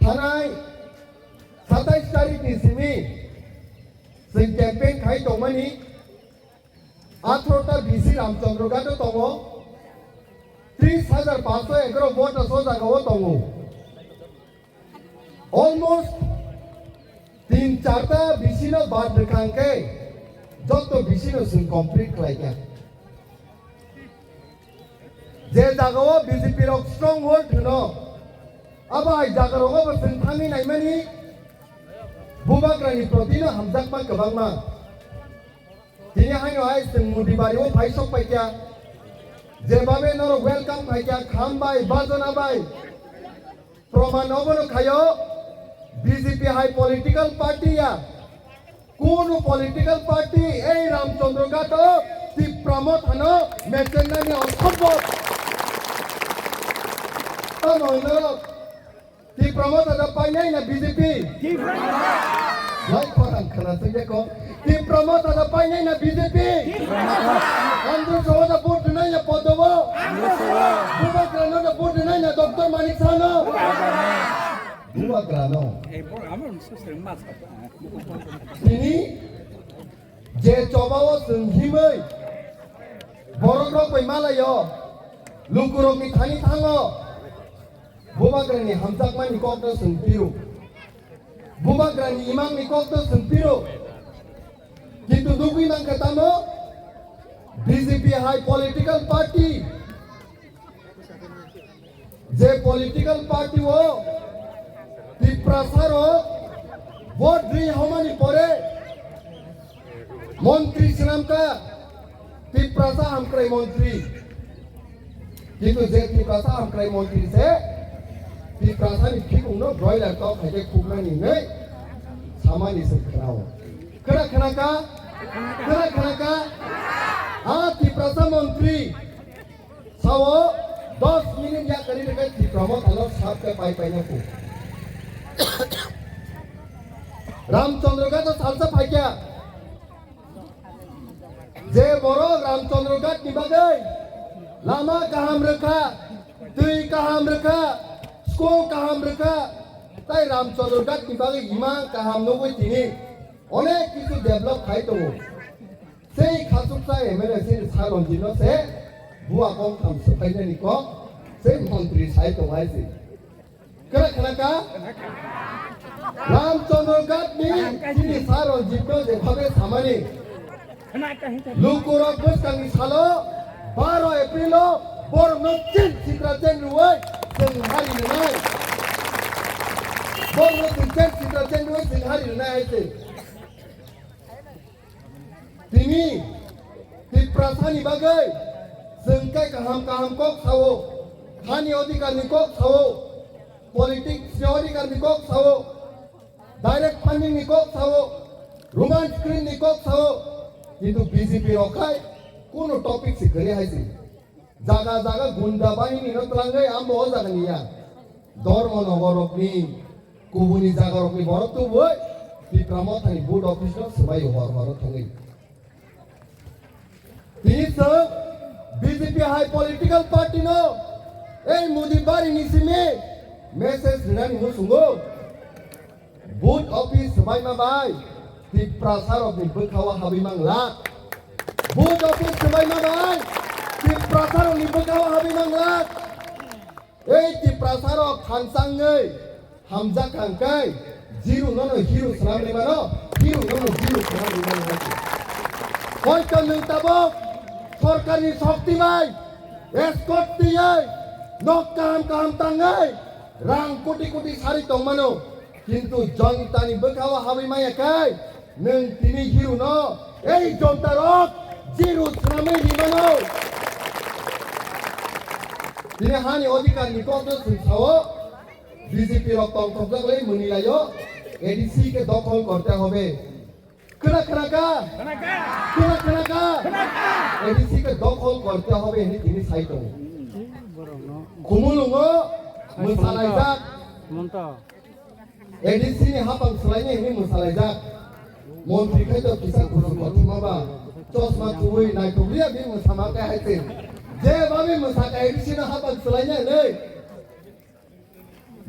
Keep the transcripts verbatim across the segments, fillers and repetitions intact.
Thanai satais tarikh ni simi chwng campaign khai tongmani, atharo ta B C Ramchandra Ghat o tongo, tris hajar panchsho egaroh voter o jagao tongo. Almost tin charta B C no bad rwkha khe joto B C no chwng complete khlaikha. Je jagao B J P rok stronghold hwno, abo hai jagarogo bo chwng thangwi naimani Bubagrani protino hamjakma kwbangma. Tini haino hai chwng Modi bari o phai sok paikha. Jebabe norok welcome khaikha, kham bai, bajona bai. Proman obono khaio, B J P hai political party ya. Kunu political party ei Ramchandra Ghat o Tipra Motha no mechenani osombob. Tamo hwnwi norok Tipra Motha da painai na B J P? Tipra Motha. Lai khorang khana sengde ko. Tipra Motha da painai na B J P? Tipra Motha. Andrew Sawa da vote rwnai na Podobo? Andrew Sawa. Bubagrano da vote rwnai na Doctor Manik Saha no? Bubagrano. Bubagrano. Eh, bo-, amo so se mas. Tini je chobao chwng himwi borok rok bai malaio, lukurokni thani thango. Bubagrani hamjakmani kokno chwng phiro. Bubagrani imangni kokno chwng phiro. Kintu nugwi mankha tamo B J P hai political party, je political party o Tiprasa rok vote ri homani pore montri swnamkha, Tiprasa hamkrai montri. Kintu je Tiprasa hamkrai montri se Tiprasani phikungno broiler tok hai khe khuknani hinwi samani se khwnao. Khwna khwnaka? Khwna khwnaka? A Tiprasa montri sao dos minute yakarwi rwkhe Tipra Mothano sap khe pai paina kuk. Ramchandra Ghat o salsa phaikha. Je borok Ramchandra Ghat ni bagwi lama kaham rwkha, twi kaham rwkha, school kaham rwkha, tai Ramchandra Ghat ni bagwi imang kaham nugwi tini onek kisu develop khai tongo. Sei khachuksa M L A sei Sir Ranjit no se bua kongtham swphainani kok sei montri sai tongo hai se. Khwna khwnaka? Ramchandra Ghat ni chini Sir Ranjit no je bhabe samani. Lukurok bwskangni salo baro April o borokno chen sitra chen rwui chwng hari rwnai. Borokno chwng chen sitra chen rwui chwng hari rwnai hai se. Tini Tiprasani bagwi chwng khe kaham kaham kok sao, hani odhikar ni kok sao, politics ni odhikar ni kok sao, direct funding ni kok sao, Roman script ni kok sao, kintu B J P rok khai kunu topic se kwrwi hai se. Jaga jaga gunda bahini no twlangwi ambo o jaga ni ya. Dharmanagar rok ni, kubuni jaga rok ni borok tubui Tipra Motha ni board office no swbai hor hor thangwi. Tini chwng B J P hai political party no ei Modi bari ni simi message rinani muchungo. Board office swbaima bai Tiprasa rokni bwkhao habwi manglak. Board office swbaima bai Tiprasa rokni bwkhao habwi manglak. Ei Tiprasa rok khansangwi hamjak kha hwnkhe, zero nono hero swnam rwmano, hero nono zero swnam rwmano. Hoito nwng tabuk sorkarni shokti bai escort twiwi nok kaham kaham tangwi rang koti koti sari tongmano. Kintu jonitani bwkhao habwi maya khe nwng tini hero no ei jonta rok zero swnamwi rimano. Tini hani odhikar ni kokno chwng sao, B J P rok tongthokjak lai mwnwi laio, A D C ke dokhol korte hobe. Khwna khwnaka? Khwna khwnaka? A D C ke dokhol korte hobe hinwi tini sai tongo. Khumulwngo mwsalaijak. A D C ni hapang swlainai hinwi mwsalaijak. Montri khai to kisa kusu kothoma ba. Chosma chuwi naithok liya bini mwsama khe hai se. Je babi mwsa khe A D C no hapang swlainai hinwi.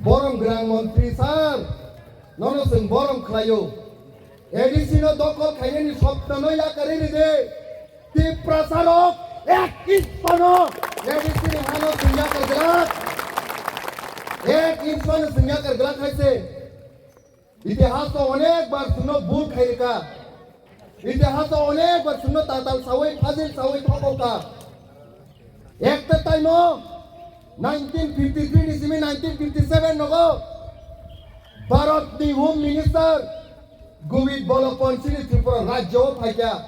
Borom gwnang montri sir, nono chwng borom khlaio. A D C no dokhol khainani sopnono yakarwi rwdi. Tiprasarok ek inch phano A D C ni hano chwng yakar glak. Ek inch phano chwng yakar glak hai se. Itihas o onek bar chwngno bul khai rwkha. Itihas o onek bar chwngno tatal sawi, phajil sawi thokokha. Ekta time o nineteen fifty three ni simi nineteen fifty seven nogo Bharat ni Home Minister Govind Ballabh Pant chini Tripura rajyo o phaikha.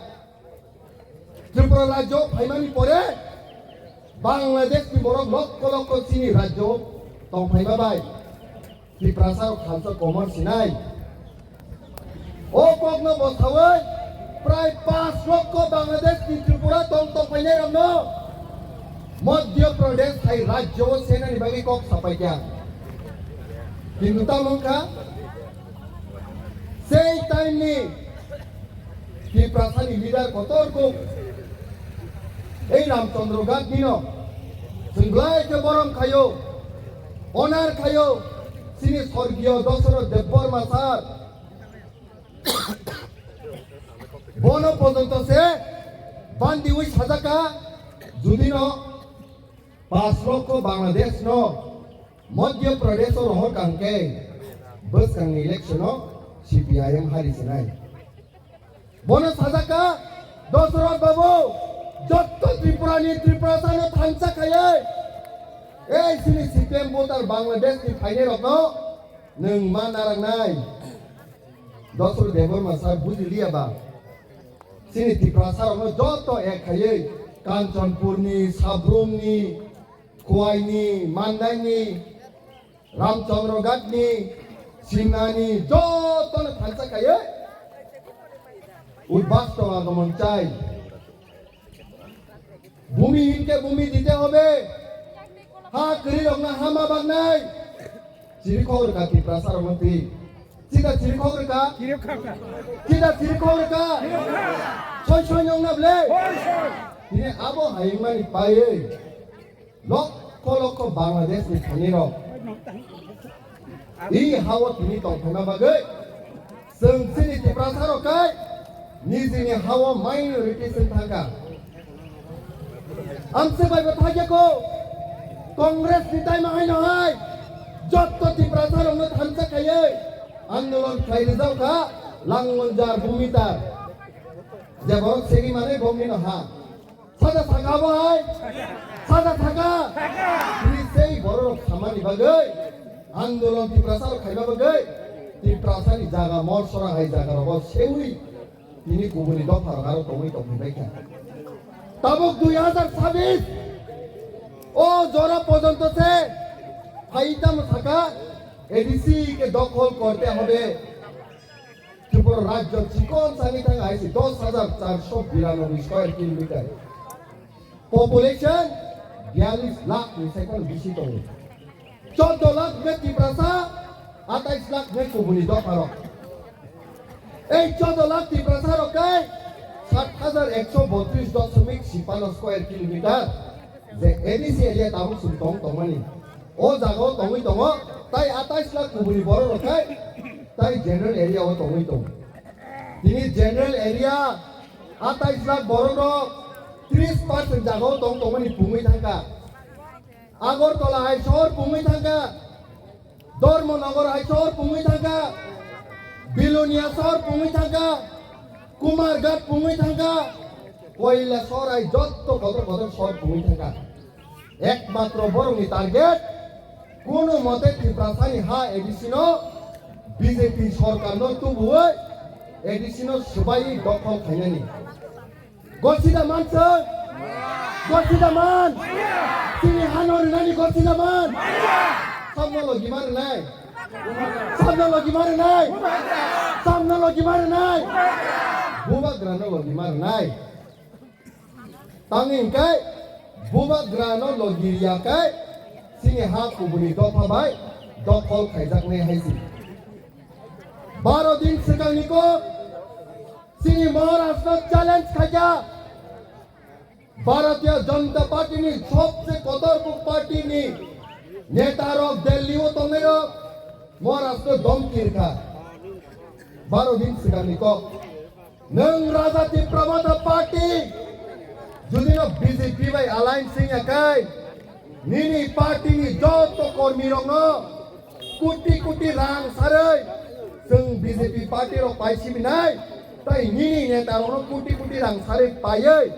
Tripura rajyo o phaimani pore Bangladesh ni borok lokho lokho chini rajyo o tong phaima bai. Tiprasa rok thansa komor sinai. O kokno bwsawi prai paanch lokho Bangladesh ni Tripura tong tong phainai rokno Madhya Pradesh hai rajyo o senani bagwi kok sapai kha. Kintu tamo wngkha sei time ni Tiprasa ni leader kotor kok ei Ramchandra Ghat ni no chwng belai khe borom khaio. Onar khayo, chini sorgiyo Dosoroth Debbarma sir. Bono pojonto se bandiwi sajaka, judino paanch lokho Bangladesh no Madhya Pradesh o rohor kangkhe bwskangni election o C P I M hari sinai. Bono sajaka, Dosoroth babu, jotto Tripura ni Tiprasa no thansa khaiwi, ei chini C P M voter Bangladesh ni phainai rokno nwng ma narangnai. Dosoroth Debbarma sir buji liya ba, chini Tiprasa rokno jotto ek khaiwi Kanchanpur ni, Sabrum ni, Khowai ni, Mandai ni, Ramchandra Ghat ni, Simna ni, jotono thansa khaiwi Udbastwa agomon chai. Bhumi hinke bhumi dite hobe. Ha kwrwi rokno hama bagnai. Chirikhok rwkha Tiprasa rokno twi. Chida chirikhok rwkha? Chida chirikhok rwkha? Soi soi nong na ble? Tini abo hayungmani paiwi lokho lokho Bangladesh ni thani rok i hao tini tongphaima bagwi chwng chini Tiprasa rok kai nijini hao minority chwng thangkha. Amse bai bo thakya ko Congress ni time haino hai jotto Tiprasa rokno thansa khaiwi andolon khlai rijak kha Langonjar Bhumitar je borok segi mane bongni no ha. Sada thaka bai? Sada thaka? Tini sei borok samani bagwi andolon Tiprasa rok khaima bagwi Tiprasa ni jaga mol sora hai jaga rogo sewi tini kubuni dopha rok aro tongwi tongwi bai kha. Tabuk dui hazar sabis o jora pojonto se hai tamo thaka A D C ke dokhol korte hobe. Tripura rajyo chikon sani thang hai se dos hazar charso biranoboi square kilometer. Population biyalish lakh ni sai kheno bisi tongo. Choddo lakh hwnkhe Tiprasa, atais lakh hwnkhe kubuni dopharok. Ei choddo lakh Tiprasa rok khe sat hazar ekso botris dosomik sipano square kilometer je A D C area tabuk chwng tong tongmani. O jaga o tongwi tongo, tai atais lakh kubuni borok rok khai, tai general area o tongwi tongo. Tini general area atais lakh borok rok tris percent jaga o tong tongmani pungwi thangkha. Agartala hai sohor pungwi thangkha, Dharmanagar hai sohor pungwi thangkha, Bilonia sohor pungwi thangkha, Kumarghat pungwi thangkha, Koilashahar hai jotto kotor kotor sohor pungwi thangkha. Ekmatro borokni target, kono mote Tiprasani ha A D C no B J P sorkarno tubuwi A D C no swbaiwi dokhol khainani. Gosida man chwng? Gosida man? Chini hano rwnani gosida man? Samno logi ma rwnai? Samno logi ma rwnai? Samno logi ma rwnai? Bubagrano logi ma rwnai? Tamni hwnkhe bubagrano logi riya khe chini ha kubuni dopha bai dokhol khaijaknai hai se. Baro din swkangni kok chini Maharashtra challenge khaikha. Bharatiya Janata Party ni sobse kotor kok party ni Neta rok Delhi o tongnai rok Maharashtra dom kirkha. Baro din swkangni kok. Nwng Raja Tipra Motha Party judi no B J P bai alliance wngya kai, nini party ni joto kormi rok no koti koti rang sarwi chwng B J P party rok pai sibinai, tai nini neta rok no koti koti rang sarwi paiwi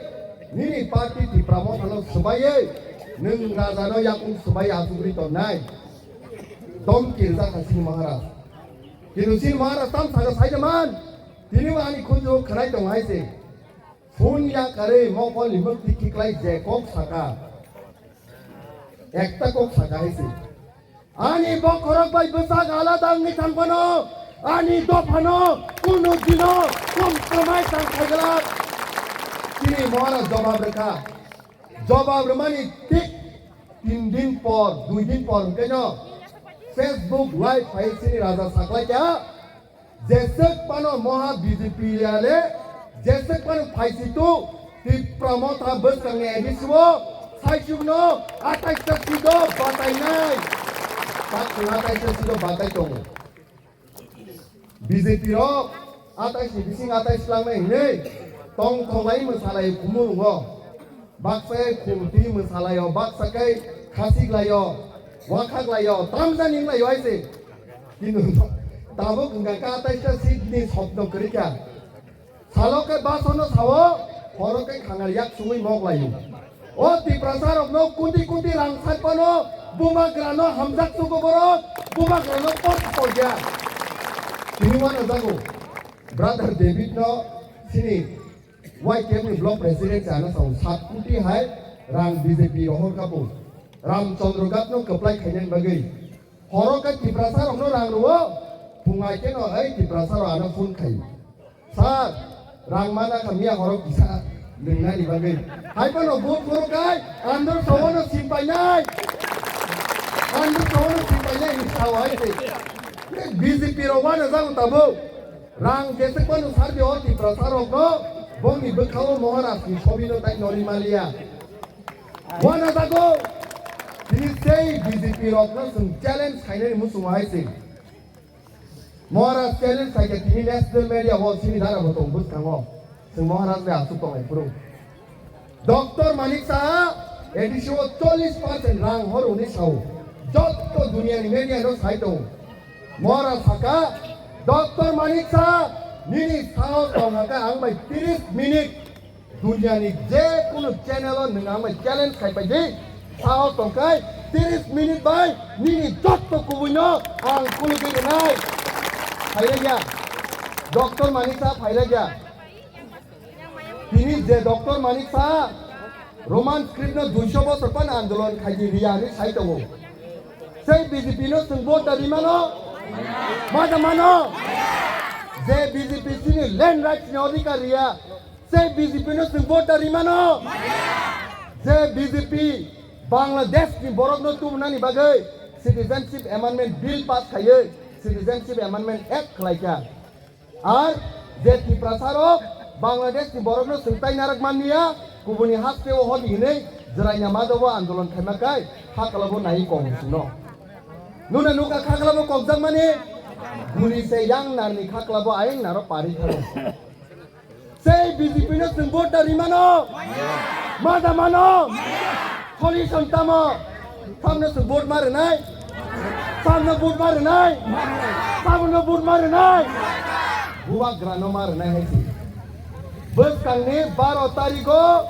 nini party Tipra Motha no swbaiwi nwng Raja no yakung swbai achugwi tongnai. Dom kirjak ha chini Maharaj. Kintu chini Maharaj tam saka sai man. Tini bo ani khunju khwnai tong hai se. Phone ya kare mokol ni mukti kiklai je kok saka. Ekta kok saka hai se. Ani bokhorok bai bwsak alada wngwi thang phano, ani dophano kunu dino compromise tang khaiglak. Chini Maharaj jobab rwkha. Jobab rwmani thik tin din por, dui din por hwnkhe no Facebook live phai chini Raja saklaikha. Jeswk phano moha B J P yale, jeswk phano phaisitu Tipra Motha bwskangni A D C o saichukno atais ta sido batainai. Baksa atais ta sido batai tongo. B J P rok atais ni bising atais langnai hinwi tong thonglai mwsalai kumu rungo. Baksa khumti mwsalaio, baksa khe khasik laio, wakhak laio, tamjani wnglaio hai se. Kintu tabuk wngkha khe atais ta seat ni sopno kwrwi kha. Salo khe basono sao, horo khe khangar yak sungwi mok laio. O Tiprasa rokno kunti kunti rang sai phano bubagrano hamjak sugo borok, bubagrano pot pokya. Tini wano jago, brother David no sini Y K F ni block president se ano sao sat koti hai rang B J P rohor kha bo. Ramchandra Ghat no kwplai khainani bagwi. Horo khe Tiprasa rokno rang rwo, phungai khe no ei Tiprasa rok ano phone khai. Sir, rang mana kha miya horo kisa nwngnani bagwi. Hai phano vote khoro kai, andro sawono simpainai. Andro sawono simpainai ni sao hai se. B J P rok wano jago tabuk. Rang jeswk phano sardi o Tiprasa rokno bongni bwkhao Maharaj ni sobino tai nori maliya. Wana jago tini sei B J P rokno chwng challenge khainani muchungo hai se. Maharaj challenge khaikhe tini national media o sini dara bo tong bwskango. Chwng Maharaj bai aswk tongnai phuru. Doctor Manik Saha A D C o chollish percent rang horo hwnwi sao. Jotto duniani media no sai tongo. Mora saka, Doctor Manik Saha, nini sahos tong haka ang bai tris minute duniani je kunu channel o nwng ang bai challenge khai pai di. Sahos tong kai tris minute bai nini jotto kubui no ang kulugwi rwnai. Phailai ya. Doctor Manik Saha phailai ya. Tini je Doctor Manik Saha Roman script no duiso bosor pan andolon khaidi riya hinwi sai tongo. Sei B J P no chwng vote da rimano? Ma da mano? Je B J P chini land rights ni odhikar riya, sei B J P no chwng vote da rimano? Je B J P Bangladesh ni borok no tubunani bagwi Citizenship Amendment Bill pass khaiwi Citizenship Amendment Act khlaikha. Ar je Tiprasa rok Bangladesh ni borok no swngtai narak manliya, kubuni haste o hodi hinwi jwraina madabo andolon khaima kai hakla bo nai kok sino. Nuna nuka khakla bo kokjak mani guli se yang narni khakla bo ayang naro pari tharo. Sei B J P no chwng vote da rimano? Ma da mano? Solution tamo? Samno chwng vote ma rwnai? Samno vote ma rwnai? Samno vote ma rwnai? Bubagra no ma rwnai hai se. Bwskangni baro tarigo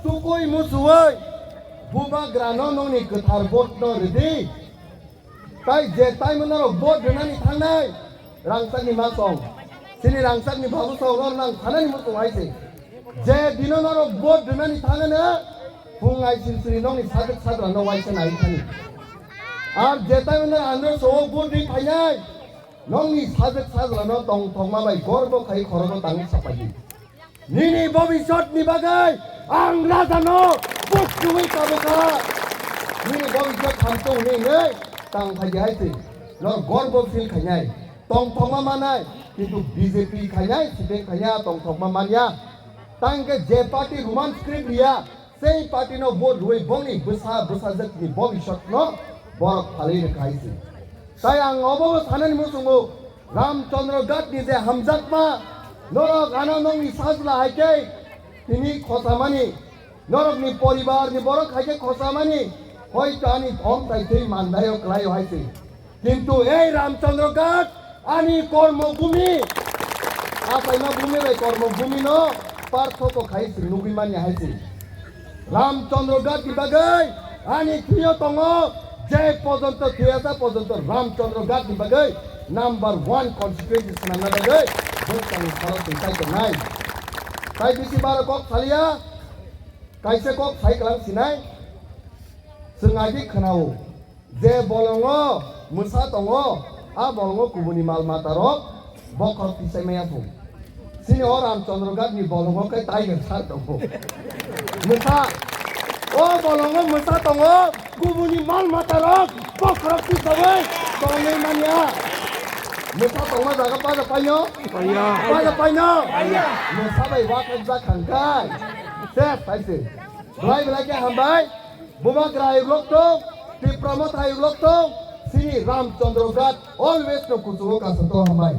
tukui musuwi bubagra no nongni kwthar vote no rwdi. Tai je taimano rok vote rwnani thangnai, rangchakni ma song. Chini rangchakni babu song rok nang thanani muchung hai se. Je dino norok vote rwnani thangano, phung ai sinsiri nongni sajwk sajwla no waisa nai thani. Ar je taimano andro so vote ri phainai, nongni sajwk sajwla no tong thokma bai gorbo khai khorogo tangwi sapai di. Nini bobisot ni bagwi ang raja no buchugwi tabukha. Nini bobisot thamtung hwnwi hwnwi tang phaidi hai se. Nor gorbo feel khainai. Tong thokma manai. Kintu B J P khainai, C P M khainai, tong thokma manya. Tangkhe je party Roman script riya, sei party no vote rwi bongni bwsa bwsajwk ni bobisot no Borok phalwi rwkha hai se. Tai ang obo sanani muchungo, Ramchandra Ghat ni je hamjakma, norok ano nokni sajla hai khe tini khosamani, norokni poribar ni borok hai khe khosamani, hoito ani thong tai thwi mandaio kwlaio hai se. Kintu ei Ramchandra Ghat ani kormo bhumi, achaima bhumi bai kormo bhumi no parthoko khai se nugwi manya hai se. Ramchandra Ghat ni bagwi ani thwiyo tongo, je pojonto thwiyasa pojonto Ramchandra Ghat ni bagwi number one constituency swnamna bagwi bwskangni salo twi kai tongnai. Tai bisi baro kok saliya, kaisa kok sai kwlang sinai, chwng agi khwnao. Je bolongo mwsa tongo, a bolongo kubuni mal matarok bokhorok tisai maya phu. Sini o Ramchandra Ghat ni bolongo khe tiger sar tongo. Mwsa, o bolongo mwsa tongo, kubuni mal matarok bokhorok tisawai tongnai manya. Mwsa tongma jaga paja paino? Paja paino? Mwsa bai wakak jak khangkai. Ses, paise. Belai belai khe hambai. Bubagra ayuk lok tong, Tipra Motha ayuk lok tong, sini Ramchandra Ghat always no kuchugo kaisa to hambai.